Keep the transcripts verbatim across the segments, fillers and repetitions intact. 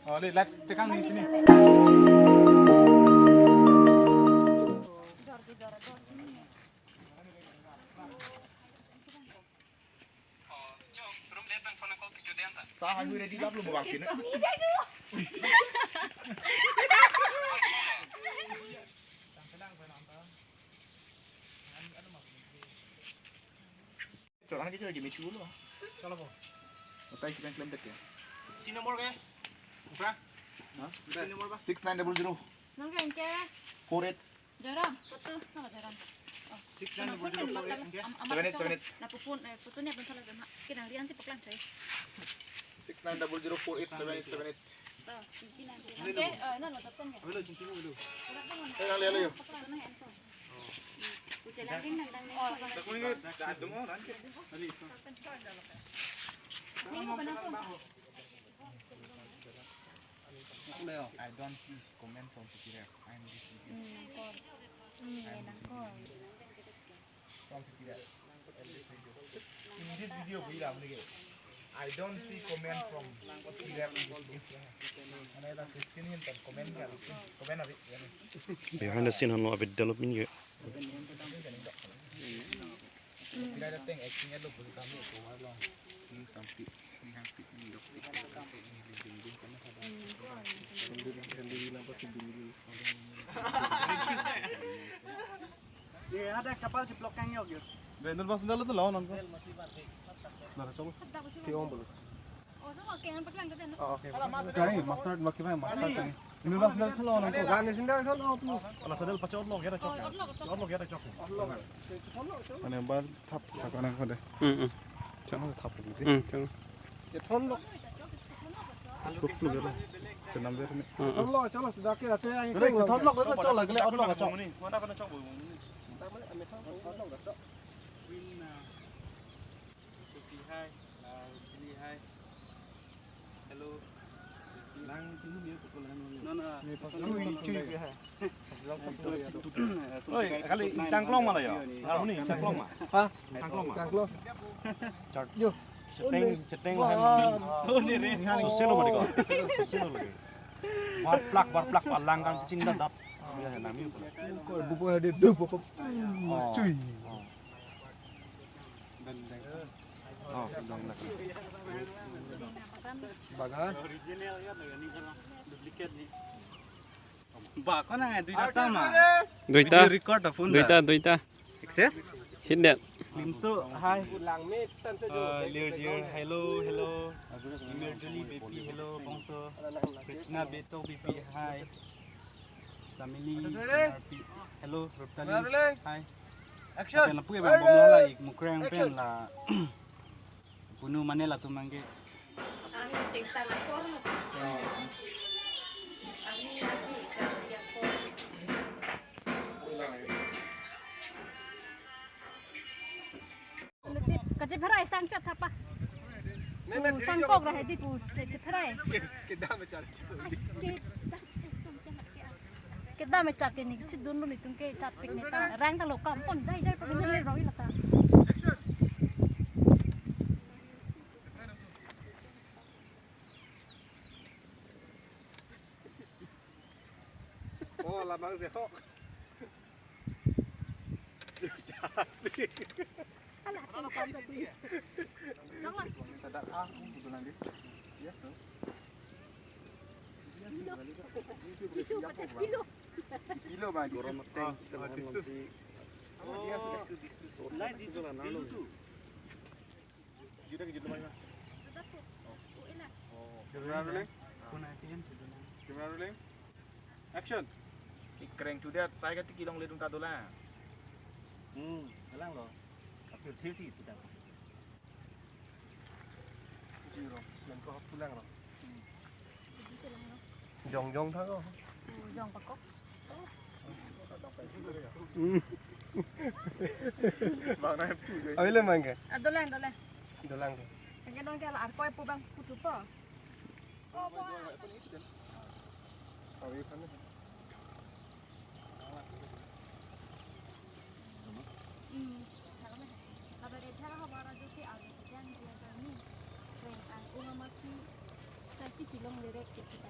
Oh, le, let's take on sini. Chorang aja lagi mechu lo. Kalau po? Utai si klem dek ya. Si nomor ke? Berapa? Hah? Si nomor berapa? Six nine double zero. Nang ke? Four eight. Jaram, foto sama jaram. Six nine double zero four eight. Am-, am-, seven eight, seven eight. Na pupun, eh, foto ni apa salah jama. Kita lihat si paklang saya. Six nine double zero four eight seven eight seven eight. Oke, eh, no, no, tatsan ya. Halo, chinti mo, halo. Eh, halo, halo. Uche lang din, lang, lang, lang. I don't see comment from P T R. I'm this video. Hmm, nangkor. Hmm, nangkor. From P T R. In this video, we are like, I don't see comment from P T R in this video. Ana ta Christian hin tan comment niya, comment abi. Behind the scene hano a development ye. Kita ada teng acting alo pun kami ko warlong. Ini sampai, ini hampir, ini dok. Ini ada chapal si blok kang yok, yus. Vendor bas ndalo to lawan ko. Nara chong. Ti om bolo. Oh, so, okay, ang paklang ka din, no? Oh, okay. Kami, master, makin master kami. Ini bas ndalo to lawan ko. Gani sindal to lawan ko. Ala sandal pachot lo, kita chok. Oh, orlo, orlo. Chot lo, kita chok. Orlo. Ane bal thap, thap anak ko de. Hmm, hmm. Chama thap gitu. Hmm, chama. Chethon lo. Kuk lo gitu. Kenam ber ni. Hmm, hmm. Orlo, chama sudah ke ate ai. Gele chethon lo, gele chok lo, gele orlo chok. Mana kana chok bo. Mana ame thon orlo chok. Win, uh, Sophie, hi. Uh, Billy, hi. Hello. Lang chinglu biar pukul lang. No, no. Ye, pas lu chui ke hai. Oi, kali tangklong ma la yo? Aruni tangklong ma? Ha? Tangklong ma? Tangklong. Chart. Yo. Cheteng, cheteng. Wah. Hai ma. Oh, ni re. Soselo ma dikon. Soselo lagi. Warplak, warplak, palang kang ching dan dap. Ya, nami. Ko buku hadir du buku. Oh. Chui. Oh. Oh, dong lagi. Bagan. Original ya, ini kan duplicate ni. Ba, ko nang duita ta ma? Duita. Video record ta phone ta. Duita, duita. Success? Hit that. Limso, hi. Uh, Lir Jir, hello, hello. Mir Juli, B P, hello, Bongso. Krishna, Beto, B P, hi. Samili, Samarpi, hello, Ruptali, hi. Action. Pen lapu abang bom la ik mukreng pen la. Punu mane latum abang ke. Ang sing tang akor. Ang lagi kasi akor. Kachepherai sang chat thapa. Sang kok ra hedi pu, kachepherai. Kedam char. Kedam char ke ni chidun lo nitum ke chat pik ni ta. Rang ta lo kam pon jai jai pon jai roi lata. Oh, labang se ho. Alah, alah, alah. Tadap ah, betul nanti. Yes, sir. Yes, sir. Tisu, tisu, pakai pilo. Pilo, bang, tisu. Gorong mateng, ah, teman tisu. Masih. Oh, yes, sir. Tisu, tisu. Lai di tu, pilo tu. Juda ke juda mana? Juda po. Oh. Oh, ina. Oh. Camera rolling. Kuna siyan juda na. Camera rolling. Action. Kikreng chudet sai ka tiki longle dun ta dolang. Hmm, alang lo. Kapir thesi tu ta. Zero. Yang ko pulang lo. Hmm. Jong jong tha ko. Hmm, jong pakok. Hmm. Bang na pu je. Abi le mang ke? Ah, dolang, dolang. Dolang ke. Yang ke dong ke la ar koi pu bang putu po. Oh, po. Abi kan. Hmm. Kabar ejara habar ajo ke agi kejang dia kami. Reng an ungamaki. Safety kilong lerek ke kita.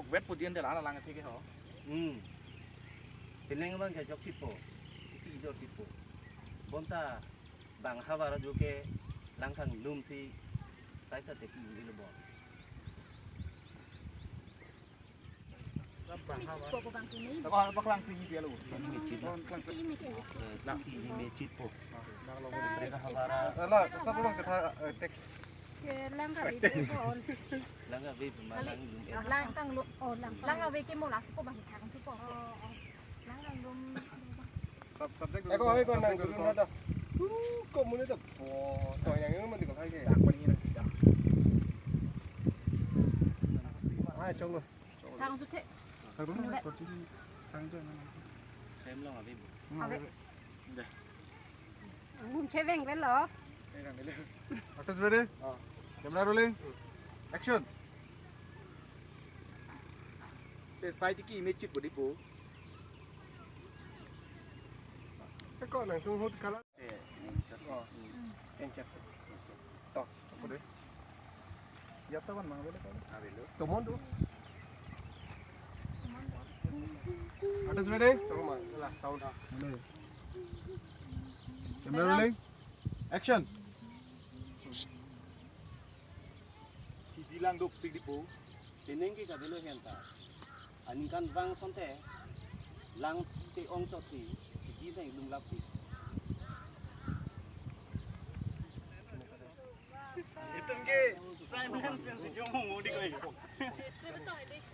chokvet pu dien de la alang athe ke ho. Hmm. Penang abang ke chok chipo. Ipi idor chipo. Bonta bang havar ajo ke langthanglum si sai ta teki ilo bo. Bang havar. Ko bang sini. Ko baklang free dia lo. Ini mecit lah. Ini mecit. Nah, ini mecit po. Mereka havar. Ala, sab orang cetha, eh, tek. Ke lang ka video ko on. Lang ka video ma Kali, lang yung. Langthanglum, oh, lang. Lang ka video mo la si ko bang thang si ko. Oh, oh. Langthanglum. Sub-, subject Eko dulu. Hai ko nang Subject dulu dulu. Nada. Uh, ko muna da. Oh, to yang ini mandi ko hai ke. Dak pun ini tidak. Hai, chong lo. Sang tu the. Hai, belum. Nggak. Seperti ini. Sang tu. Sem long abi. Abi. Dah. Mum cheveng velo. Eh, nang dulu. Artist ready? Oh. Camera rolling. Action. Te sai tiki image chit bodi po. Eko nangtum hut kala. Te, image chit. Oh. Image chit. To, apa deh? Ya, tawan mang, boleh, boleh. Avelo. Tomon tu. Artist ready? Tomon, lah, sound. Boleh. Camera rolling. Action. Hidi lang dopik di po. Penang ke kadelo henta. Aningkan vang asonte. Lang te ong choksi. Hidi thanglum lapi. Itum ke prime hand fan si jong hong odi koi.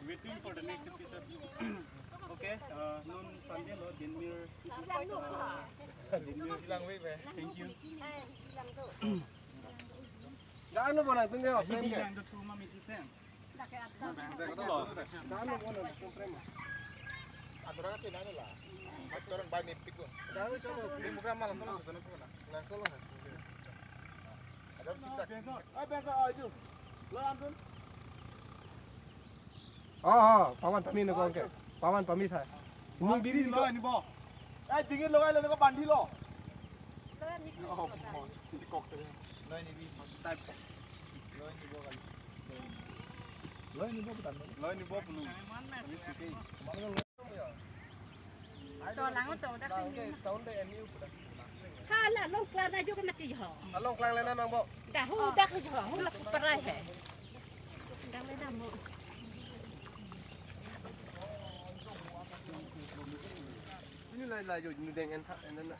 Waiting for the next episode. Okay, uh, non Sunday lo, Dinmir, uh, Dinmir. Thank you. Dah anu mana tu nggak? Hidi lang do thuma miti sen. Dah anu mana tu frame? Aturan kan tidak ada lah. Aturan by mepik ko. Dah anu sama. Ini program malam sama sudah nanti mana? Langsung lah. Ada cipta. Ah, biasa aja. Lo langsung. Oh, oh, paman pami ne kong ke. Paman pami thai. Ini biri di lo ini bo. Eh, dingin lo, lo ko bandi lo. Oh, cikok saja. Lo ini bi masih type. Lo ini bo kali. Lo ini bo bukan. Lo ini bo penuh. Ini suka. To lang to dak sini. Sound de M U pu dak. Hala longklang ajo ke mati jo. Longklang lena nang bo. Dahu dak jo, hu lak parai he. Dak lena mo. Ini lai lai jo nudeng en tha en na.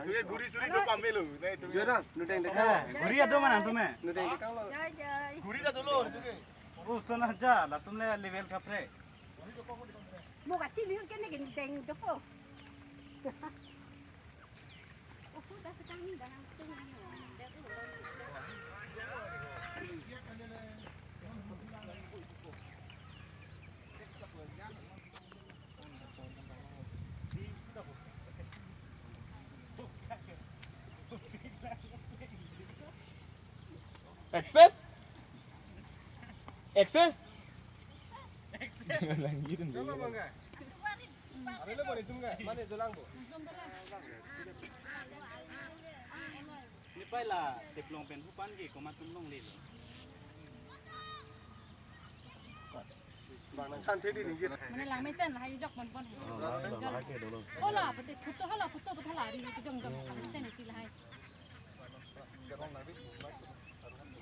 Itu ke guri suri do pamelo. Nah, itu ke. Jora, nudeng dekang. Guri ado mana tu me? Nudeng dekang lo. Jai jai. Guri ta dulu itu ke. Oh, sona ja, latum le level kapre. Mo kachili ke ne gin deng dopo. Oku dah sekang ni dah nang tu ni. Access? Access? Langit. Coba bang, guys. Ada lo boleh tunggu, mana itu lang, Bu? Ini pai la teplong pen hupan ke komat tum longle lo. Bang nang kan tedi ning jit. Mane lang mesen lahai jok pon pon. Oh, lah, lah, lah, ke dolo. Hola, pete photo hola, photo photo la ri ke jong jong lang mesen iti lahai.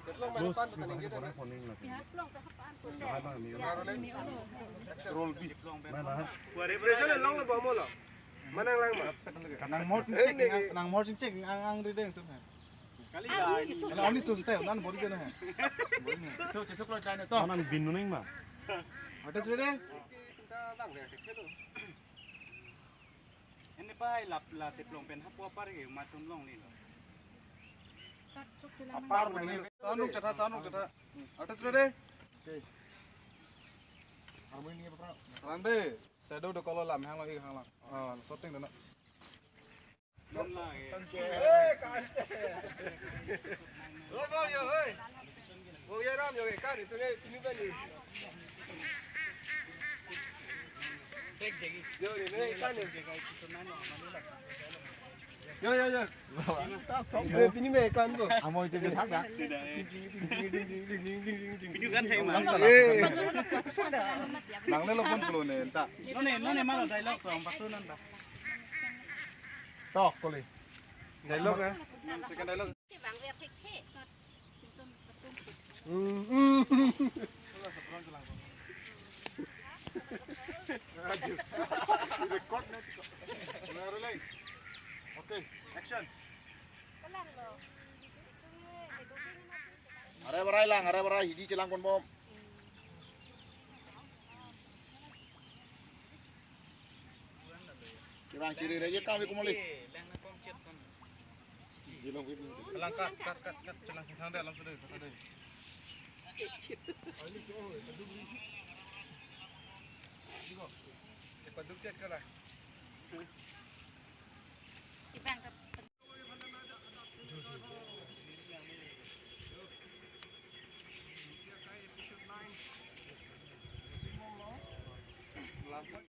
Teplong mana pan peta ning jit. Phone, phone ning lagi. Ya, teplong pe hapan pon. Lahai bang ni. Ya, ini olo. Roll bi. Mana lahai? Expression long lo bang mo lo. Manang lang ma. Nang mor chingchek, nang mor chingchek ang ang ri deng tu. Kali la. Ala oni sus te, nan bori dena hai. So, chesok lo chai na to. Anan binu ning ma. Artist ready? Ini pai lap la teplong pen hapu apar ke matum longle lo. Apar nang ni. Sound chetha, sound chetha. Artist ready? Okay. Harmoni apa? Rande. Shadow do kolo lam hang lo, ik hang lo. Oh, shooting do na. Yo, yo, yo. Pini me kan ko. Amo itu dia thak dah. Pini kan thai ma. Eh. Nang le lo pon pulo ne ta. None, none malo dialogue ko, ang pasu non ba. Tok koli. Dialogue eh. Second dialogue. Hmm, hmm. Record na. Okay, action. Are barai lang, are barai, hidi chelang pon bom. Chelang chiri re je kami kumali. Lang kat, kat, kat, kat, chelang sang deh, langsung deh, sang deh. Paduk chet kala.